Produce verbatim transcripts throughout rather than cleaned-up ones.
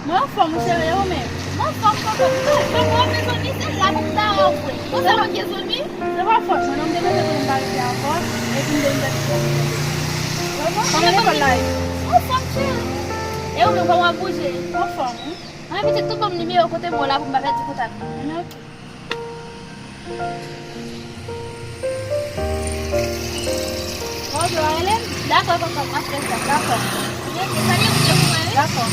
Mwen anfòm, wi, cheri, e ou menm? Mwen anfòm, kòkòt. Mwen anfòm, mezanmi, se la pou m ta wè w vre. Konsa mwen gen zanmi? Se pa fòt mwen, non, m te panse pou m pa rete ankò, epi m te vin pèdi kè m. Kòman lekòl la ye? Anfòm, cheri. E ou menm, kòman w ap bouje? Anfòm, wi. Anben, pitit, tou ban m nimewo kote m wè w la pou m pa pèdi kontak ou. Anben, oke. Bonjou, Arlene. Dakò, kòkòt, m ap fè sa. Dakò. Mèsi, salye moun yo pou mwen, wi. Dakò.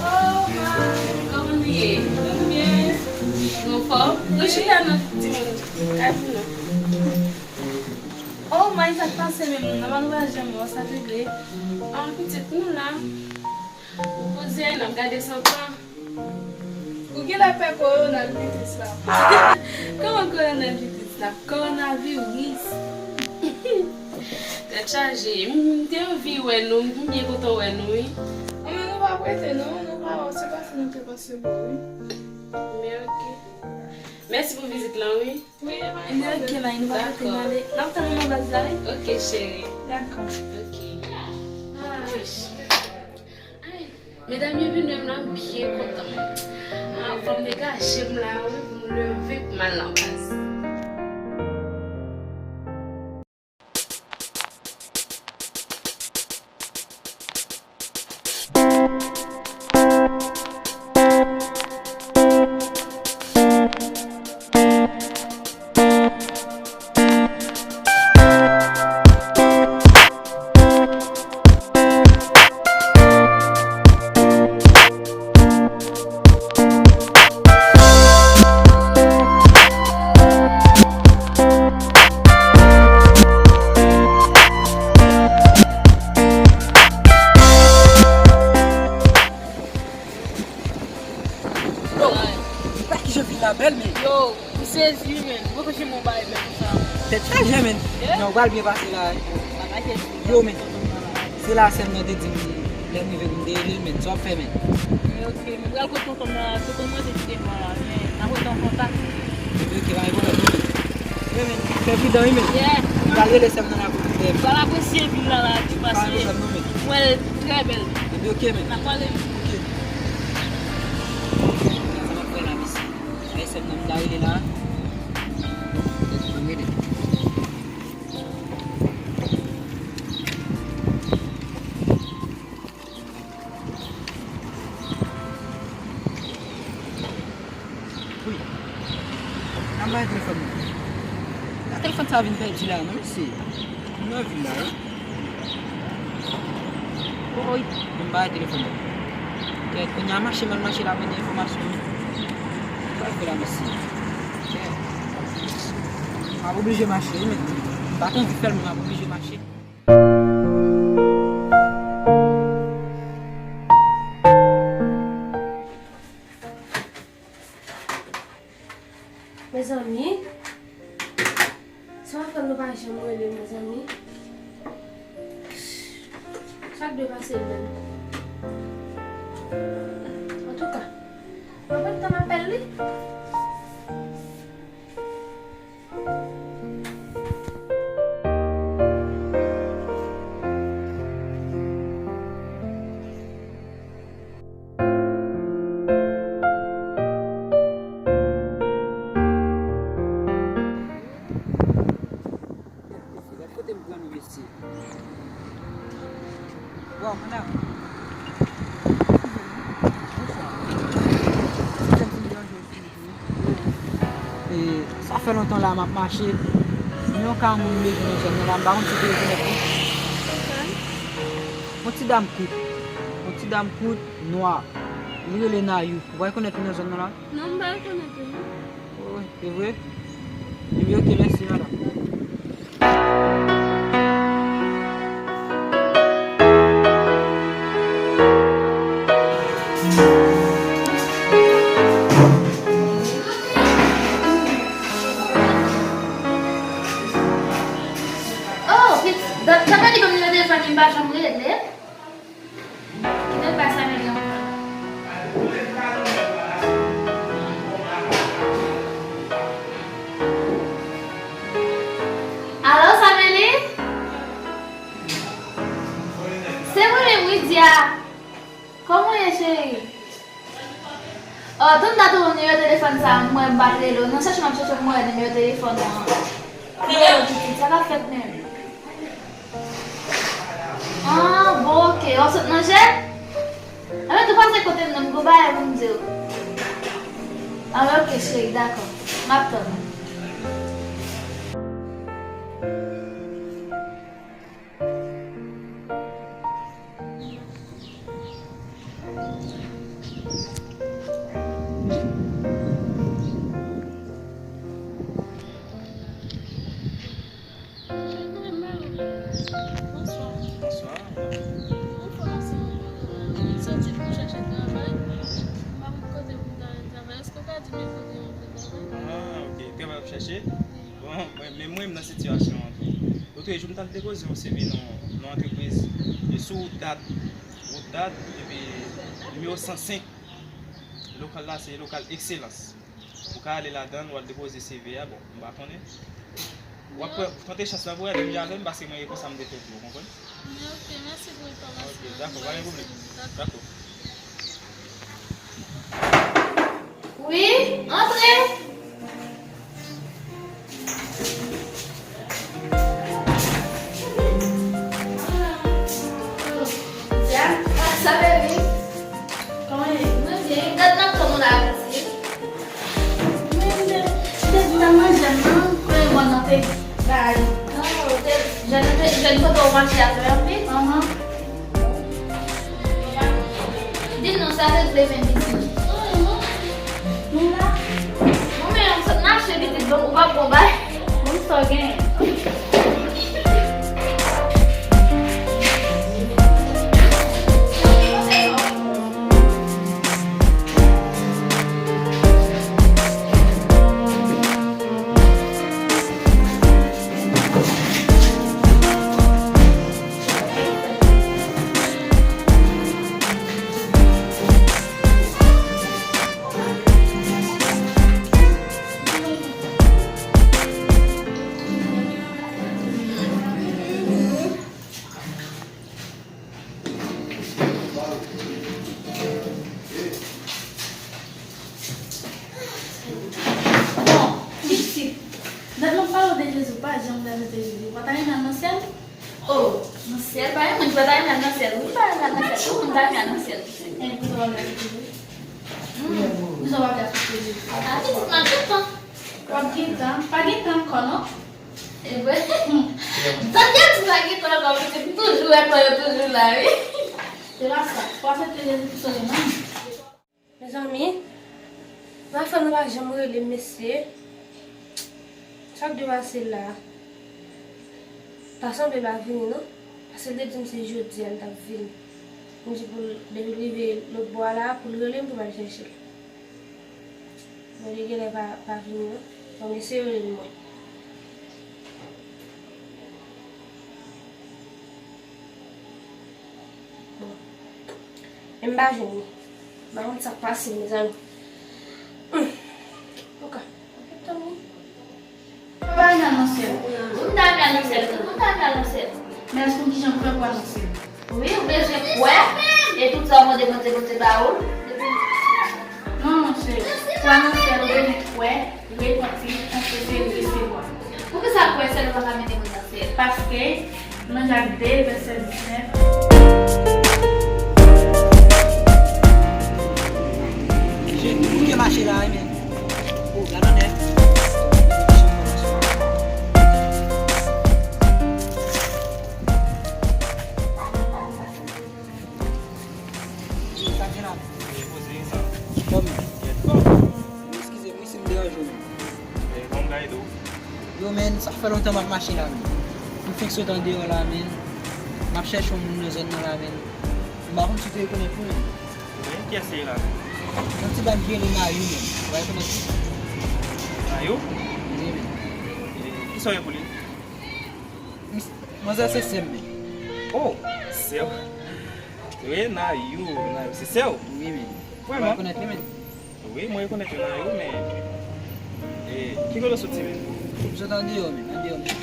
Oh, my. Kòman nou ye? Nou byen? Nou anfòm? Nou chita nan ti moun kay pou nou. Oh, my, sa k pase menm? Nòmal nou pa janm wè w, sa k regle? Ah, pitit, nou la. Nou poze, n ap gade santan. Ou genlè pè kowonaviris la. Kòman kowonaviris la? Kowonaviris. Tèt chaje. M te anvi wè nou. M byen kontan wè nou, wi. Anben, nou pa prete, non. Nou pa wè w. Se pase nou te pase bò, wi. Men, oke. Mèsi pou vizit lan, wi. Wi, e pa gen pwoblèm. Anben, oke, my, nou pa prete, n ale. N ap tann ou nan baz la, wi. Oke, cheri. Dakò. Oke. Ah. Ay, medam yo vin wè m la, m byen kontan. Ah, fò m degaje m la, wi, pou m leve pou m al nan baz. Yo, m pa ki jan fi la bèl, men. Yo, m sezi, wi, men. Mwen poko janm wè yon bagay bèl konsa. Tèt chaje, men. Yeah. Non, ou pral byen pase la, wi. Yo, men. Se la sè m nan te di m, lè m rive pou m te rele l, men. Sa w ap fè, men? Men, oke, men pral kot tonton m nan la, tonton m nan te kite m la, men n ap rete an kontak. Epi, oke, pa gen pwoblèm, non, men. Yo, men, fè pridan, wi, men. Yeah. M pral rele sè m nan la pou m te. M pral apresye vil la, la, ti pase. Pa gen pwoblèm, non, men. M wè l trè bèl. Epi, oke, men. N ap pale. Oke. Sa m ap fè la, mesye? Ay, sè m nan, m ta rele la. Tèt m rele. Wi. An ba telefòn mwen. Nan telefòn sa vin pèdi la, non, mesye. M nan vil la, wi. Woy, m ba telefòn mwen. Kèt, kounye a mache, m al mache la, mande enfòmasyon. Sa fè la, mesye. Kèt. M ap oblije mache, wi, men. M pa t anvi fè l, men m ap oblije mache. Mezanmi, sa w ap fè nou pa janm rele m, mezanmi? Sa k dwe pase l menm? Antouka, mwen pa t tann apèl li. Gad kote m pran nou, mesye. Waw, madam. Bonswa. Kèm fin deranje w, silvouplè. E, sa fè lontan la m ap mache. Yon ka moun m bezwen nan zòn nan la, m pa konn si w te rekonèt li. Yon ti dam kout. Yon ti dam kout, nwa. Li rele Nayou. Ou pa rekonèt li nan zòn nan la? Non, m pa rekonèt li, non. Oh, se vre? Ebyen, ok, mèsi, madanm. Oh, pitit, dat sa pa li ban m nimewo telefòn li, m pa janm rele. Kite l bay Samuel yon. Alo, Samuel? Se mwen menm, wi, Dia. Kòman w ye, cheri? Oh, tann dat ou nimewo telefòn sa, mwen m pa t rele w. Nan chèche m ap chèche, mwen wè nimewo telefòn nan. Mwen wè pitit, sa k ap fèt menm? Ah, bon, ok. W ap sot manje? Anben, tou pase kote m nan, m gon bagay pou m di w. Anben, ok, cheri, dakò. M ap tann ou. Bonswa. Bonswa. Mwen fè yon ti soti pou m chache travay. M pa konn kote pou m ta jwenn travay. Èske w ka di m yon kote yon travay? Ah, ok. Travay w ap chache? Bon, mwen, men mwen, m nan sitiyasyon an tou. Lòt jou, m t al depoze yon C V nan, nan antrepriz. E sou wout dat, wout dat, epi nimewo san senk, lokal la, se lokal Excellence. Ou ka ale ladan l, w al depoze C V a, bon, m pa konnen. W ap pran, tante chans la pou w ale menm jan avè m, paske mwen, e konsa m te fè tou, ou konprann? Ok, mèsi pou enfòmasyon an. Ok, dakò, pa gen pwoblèm. Dakò. Wi, antre. Sa, sa, baby. Kòman w ye? Mwen byen. Gad nan fò nou la, pitit. Mwen, m te, m te di nan manje m nan. Kote mwen nan te bay. Oh, te, jèn, jèn kote w mache a fè anpil? Anhan. Di m non, sa te vle vin pitit. Anhan. Nou la. Mwen menm, m sot mache pitit, donk ou p ap gon bay. Bon, sa w genyen? Bon, pitit, dat m ap pale w de Jezi, w pa janm prezante Jezi. Ou pa ta renmen al nan syèl? Oh, nan syèl, pa gen moun ki pa ta renmen al nan syèl. Wi, m ta renmen al nan syèl. Tout moun ta renmen al nan syèl. E, poukisa w pa vle al sou Jezi? Hmm. Poukisa w pa vle al sou Jezi? A, pitit, m ap gen tan. W ap gen tan? Pa gen tan ankò, non. E vre? Hmm. Tande di pa gen tan ankò, pitit, m toujou wè kò yo toujou la, wi. Se pa sa. W ap aksepte Jezi pou sove nanm ou. Mezanmi, m a fè nou pa janm rele m, mesye. Sa k dwe pase la? Pa sanble l pa vini, non. Paske l te di m se jodi a l t ap vini. M di pou l, depi l rive lòt bò a la, pou l rele m pou m al chèche l. Men li genlè pa, pa vini, non. Bon, m eseye rele l mwen. Bon. Men m pa jwenn li. M pa konn sa k pase, mezanmi. Hmm. Luka, tann li. Ou pa renmen al nan syèl? Wi, m ta renmen al nan syèl. Wi, m ta renmen al nan syèl. Men èske w konn kijan pou fè pou al nan syèl? Wi, ou bezwen kwè. E tout sa w mande Bondye, Bondye ba ou l. Non, monchè. Pou al nan syèl, ou bezwen kwè, repanti, konfese, resevwa. Poukisa kwè sèl pa ka mennen moun nan syèl? Paske, nan Jak de, vèsè diznèf. Cheri, ou bouke mache la, wi, men. Oh, gad anlè. Sa gen la. Poze. Yo, men, sa fè lontan m ap mache la, men. M fenk sot andeyò la, men. M ap chèche yon moun nan zòn nan la, men. M pa konn si w te rekonèt li, men. Wi, kiyès se la? Yon ti bab ki rele Nayou, men. Ou pa rekonèt li? Nayou? Wi, men. E, kisa w ye pou li? Mis-, manzè se sè m, men. Oh, sè w. Wi, Nayou, Nayou, se sè w? Wi, men. Vrèman? Ou pa rekonèt li, men. Wi, mwen rekonèt yo nan yo, men, e, ki kote w soti menm? M sot andeyò menm, andeyò menm.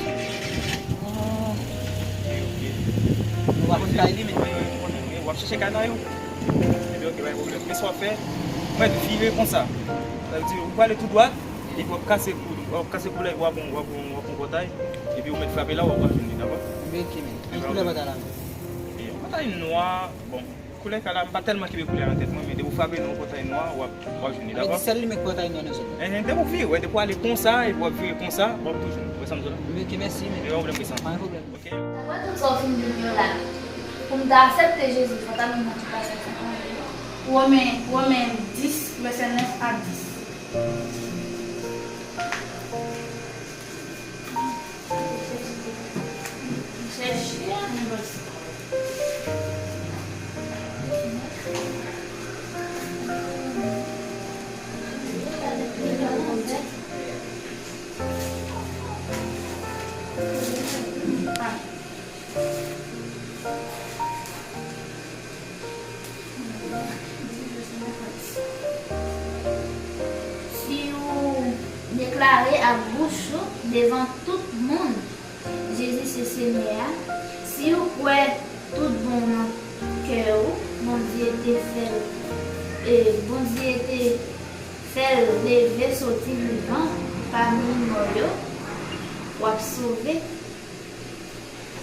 Oh, ok, ok. Ou pa konn kay li menm? Wi, wi, m konnen, wi. W ap chèche kay nan yo? Ebyen, ok, pa gen pwoblèm. Men sa w ap fè, ou mèt vire konsa. Sa vle di, ou prale tou dwat, epi w ap kase kou, w ap kase kou la, epi w ap, w ap, w ap pran pòtay, epi ou mèt frape la, w ap jwenn li, dakò? Ebyen, ok, men. Ki koulè pòtay la menm? E, yon pòtay nwa, bon. Koulè kay la, m pa tèlman kenbe koulè a nan tèt mwen, men depi w frape nan yon pòtay nwa, w ap, w ap jwenn li, dakò? Sa vle di sèl li met pòtay nwa nan zòn nan? Enhen, depi w vire, wè, depi w ale konsa, epi w ap vire konsa, w ap tou jwenn. Ou wè sa m di w la? Ok, mèsi, men. Men pa pwoblèm, Krisan. Pa gen pwoblèm. Ok. Daprè tout sa w fin di m yo la, pou m ta aksepte Jezi, fò w ta ban m yon ti pasaj sa. Women, Women dis, vèsè nèf a dis. Si w deklare ak bouch ou devan tout moun Jezi se Senyè a, si w kwè tout bon nan kè w Bondye te fè l, e Bondye te fè l leve soti vivan pami mò yo, w ap sove.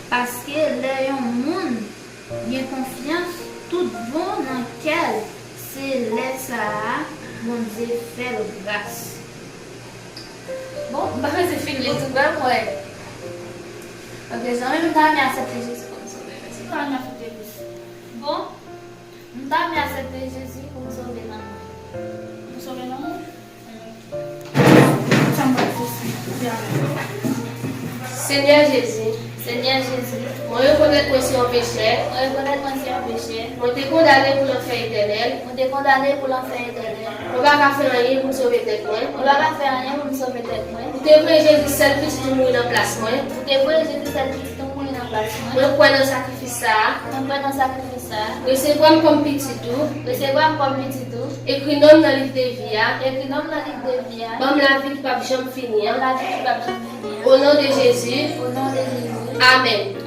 Paske lè yon moun gen konfyans tout bon nan kè l, se lè sa a Bondye fè l gras. Bon, m pa bezwen fin li tou, men m wè. Ok, zanmi m, m ta renmen aksepte Jezi kòm sovè. Mèsi. M ta renmen aksepte Jezi. Bon, m ta renmen aksepte Jezi pou m sove nanm mwen. Pou m sove nanm mwen? Senyè Jezi. Senyè Jezi. Mwen rekonèt mwen se yon pechè. Mwen rekonèt mwen se yon pechè. Mwen te kondane pou lanfè etènèl. Mwen te kondane pou lanfè etènèl. Mwen pa ka fè anyen pou m sove tèt mwen. Mwen pa ka fè anyen pou m sove tèt mwen. Ou te voye Jezi sèl pitit ou mouri nan plas mwen. Ou te voye Jezi sèl pitit ou mouri nan plas mwen. Mwen kwè nan sakrifis sa a. Mwen kwè nan sakrifis sa a. Resevwa m kòm pitit ou. Resevwa m kòm pitit ou. Ekri non m nan liv de vi a. Ekri non m nan liv de vi a. Ban m lavi ki p ap janm fini an. Ban m lavi ki p ap janm fini an. O non de Jezi. O non de Jezi. Amèn.